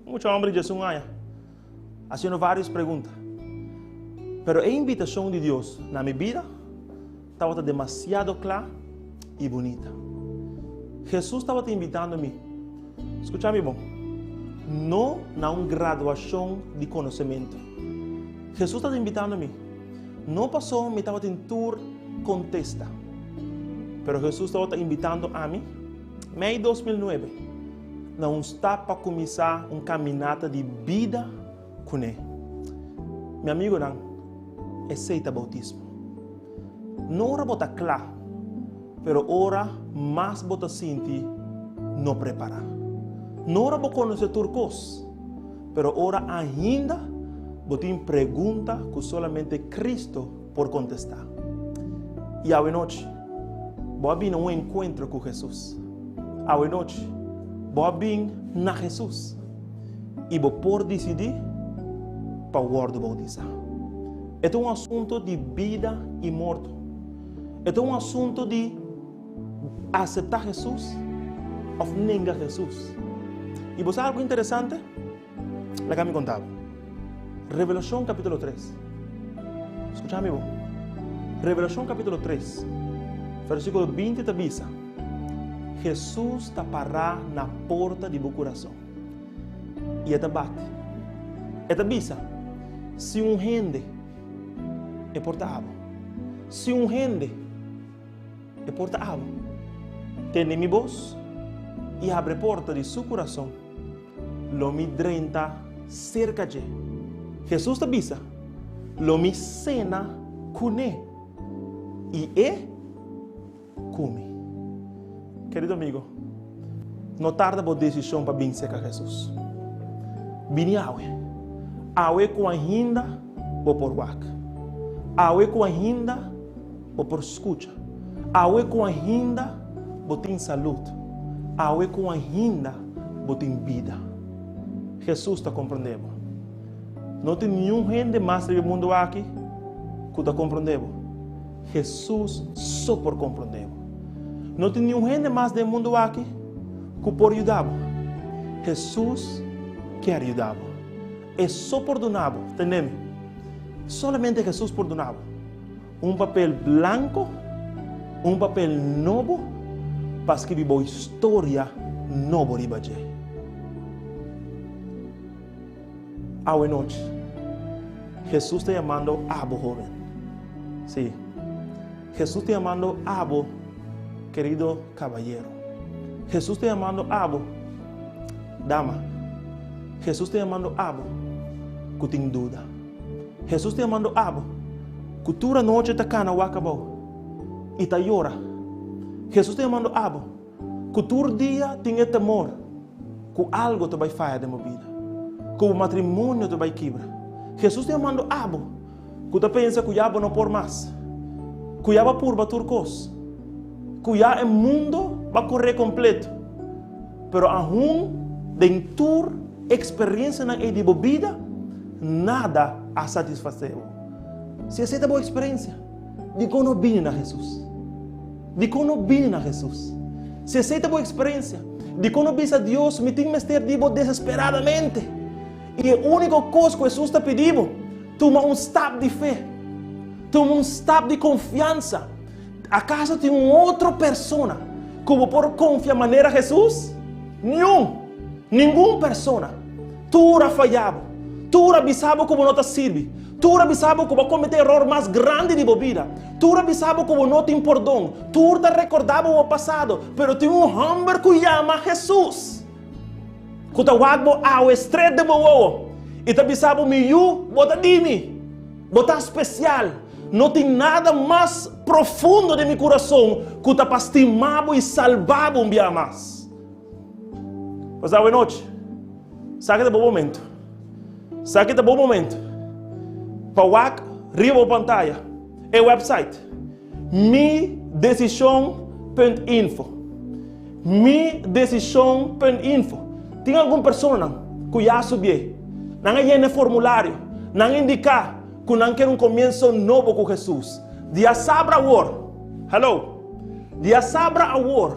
[SPEAKER 4] Mucha hòmber di 11 aña hasiendo vários pregunta. Pero e invitashon di Dios na mi bida tabata demasiado kla i bunita. Hesus tabata invitando mi, skucha mi bon, no na un graduashon di konosementu. Hesus tabata invitando mi, no pasobra mi tabatin tur kontesta, pero Hesus tabata invitando ami, mei 2009, na un stap pa kuminsá un kaminata di bida kuné. Mi amigonan, esei ta boutismo. No ora bo ta kla, pero ora mas bo ta sinti no prepará. No ora bo konosé tur kos, pero ora ainda bo tin pregunta ku solamente Cristo por kontestá. I awe nochi, bo a bini un enkuentro ku Hesus. Awe nochi, bo a bin na Hesus i bo por disidí pa wòrdu boutisá. E ta un asunto di bida i morto. E ta un asunto di aseptá Hesus òf nenga Hesus. I bo sa algu interesante? Laga mi konta bo. Revelashon kapítulo 3. Skucha mi bon. Revelashon kapítulo 3, versíkulo 20 ta bisa, Hesus ta pará na porta di bo kurason i e ta bati. E ta bisa, Si un hende, e por ta abo. Si un hende, e por ta abo. Tende mi bos i habri e porta di su kurason, lo mi drenta serka dje. Hesus ta bisa, Lo mi sena kuné i e ku mi. Kerido amigo, no tarda bo desishon pa bin serka Hesus. Bini awe. Awe ku ainda bo por wak. Awe ku ainda bo por skucha. Awe ku ainda bo tin salud. Awe ku ainda bo tin bida. Hesus ta komprendé bo. No tin niun hende mas riba e mundu aki ku ta komprendé bo. Hesus so por komprendé bo. No tin niun hende mas den e mundu aki ku por yuda bo. Hesus kier yuda bo. E so por duna bo, tende mi, solamente Hesus por duna bo un papel blanko, un papel nobo pa skribi bo historia nobo riba dje. Awe nochi, Hesus ta yamando abo, hoben. Sí, Hesus ta yamando abo, kerido kabayero. Hesus ta yamando abo, dama. Hesus ta yamando abo ku tin duda. Hesus ta yamando abo ku tur anochi ta kana wak abou i ta yora. Hesus ta yamando abo ku tur dia tin e temor ku algo ta bai faya den bo bida, ku bo matrimonio ta bai kibra. Hesus ta yamando abo ku ta pensa ku ya bo no por mas, ku ya bo a purba tur kos, ku ya e mundo bo a kore kompleto, pero ahun den tur eksperensianan ei di bo bida, nada a satisfasé bo. Si esei ta bo eksperensia, dikon no bini na Hesus? Dikon no bini na Hesus? Si esei ta bo eksperensia, dikon no bisa Dios, Mi tin mester di bo desesperadamente? I e úniko kos ku Hesus ta pidi bo, tuma un stap di fe, tuma un stap di konfiansa. Akaso tin un otro persona ku bo por konfia manera Hesus? Niun! Ningun persona! Tur a faya bo. Tur a bisa bo ku bo no ta sirbi. Tur a bisa bo ku bo a kometé eror mas grandi di bo bida. Tur a bisa bo ku bo no tin pordon. Tur ta rekordá bo bo pasado. Pero tin un hòmber ku yama Hesus, ku ta wak bo awe stret den bo wowo i ta bisa bo, Mi yu, bo ta di mi. Bo ta spesial. No tin nada mas profundo den mi kurason ku ta pa stima bo i salba bo un bia mas. Pues awe nochi, sa ki ta bo momento. Sa ki ta bo momento pa wak riba bo pantaya e website midecision.info. Midecision.info. Tin algun personanan ku ya subié. Nan a yena e formulario. Nan a indiká ku nan kier un komienso nobo ku Hesus. Diasabra awor, hello, diasabra awor,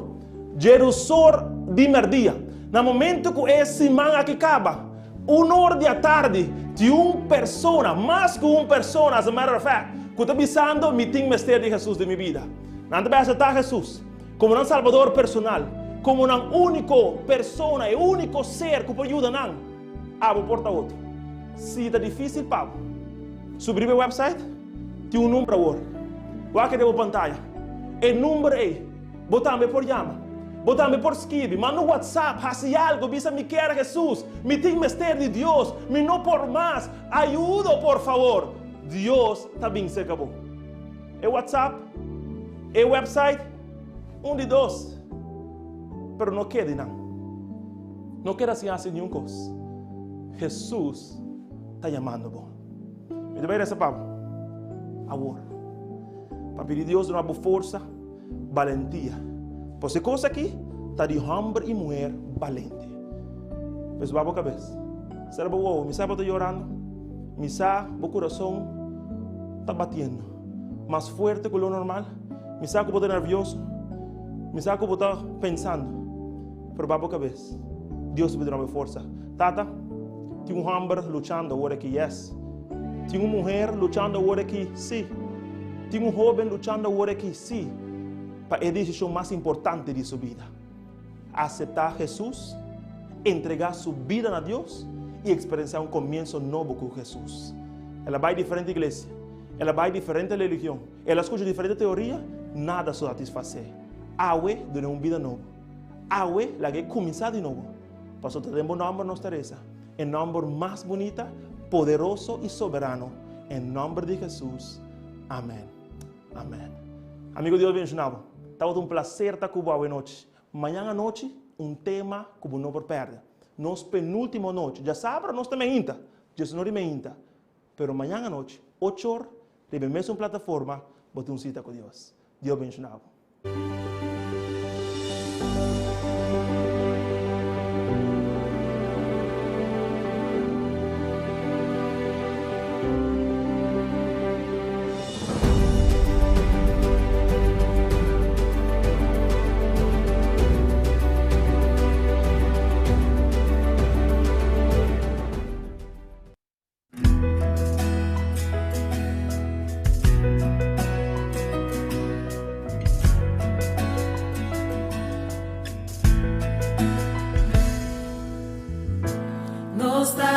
[SPEAKER 4] Jerusor. di mèrdia, na momento ku e siman aki kaba, un or di atardi, tin un persona, mas ku un persona as a matter of fact, ku ta bisando, Mi tin mester di Hesus den mi bida. Nan ta bai aseptá Hesus komo nan Salbador personal, komo nan úniko persona, e úniko ser ku por yuda nan. Abo por ta otro. Si ta difísil pa bo, subi riba e website, tin un number awor. Wak den bo pantaya. E number ei, bo tambe por yama. Bo tambe por skibi. Manda un WhatsApp, hasi algo, bisa mi kier Hesus, mi tin mester di Dios, mi no por mas, ayudo por favor. Dios ta bin serka bo. E WhatsApp, e website, un di dos. Pero no keda nan. No keda sin hasi niun kos. Hesus ta yamando bo. Mi ta bai resa pa bo awor. Pa pidi Dios duna bo forsa, balentia. Pasobra e kos aki ta di hòmber i muher balente. Pues ba bo kabes. Sera bo wowo. Mi sa bo ta yorando. Mi sa bo kurason ta batiendo mas fuerte ku lo normal. Mi sa ku bo ta nervioso. Mi sa ku bo ta pensando. Pero ba bo kabes. Dios ta duna bo forsa. Tata, tin un hòmber luchando awor aki, yes. Tin un muher luchando awor aki, si. Tin un hóben luchando awor aki, si. Pa e desishon mas importante di su bida. Aseptá Hesus, entregá su bida na Dios i eksperensiá un komienso nobo ku Hesus. El a bai diferente iglesia, el a bai diferente religion, el a skucha diferente teoria, nada a satisfasé. Awe dun'é un bida nobo. Awe lag'é kuminsá di nobo. Pasobra ta den bo nòmber nos ta resa, e nòmber mas bunita, poderoso i soberano, e nòmber di Hesus. Amèn. Amèn. Amigo Dios bendishoná bo. Tabata un plaser ta ku bo awe nochi. Mañan anochi un tema ku bo no por pèrdè. Nos penúltimo anochi. Djasabra nos ta meinta, djesnor di meinta. Pero mañan anochi, ochor, riba e mesun plataforma, bo tin un sita ku Dios. Dios bendishoná bo.
[SPEAKER 5] Nos ta.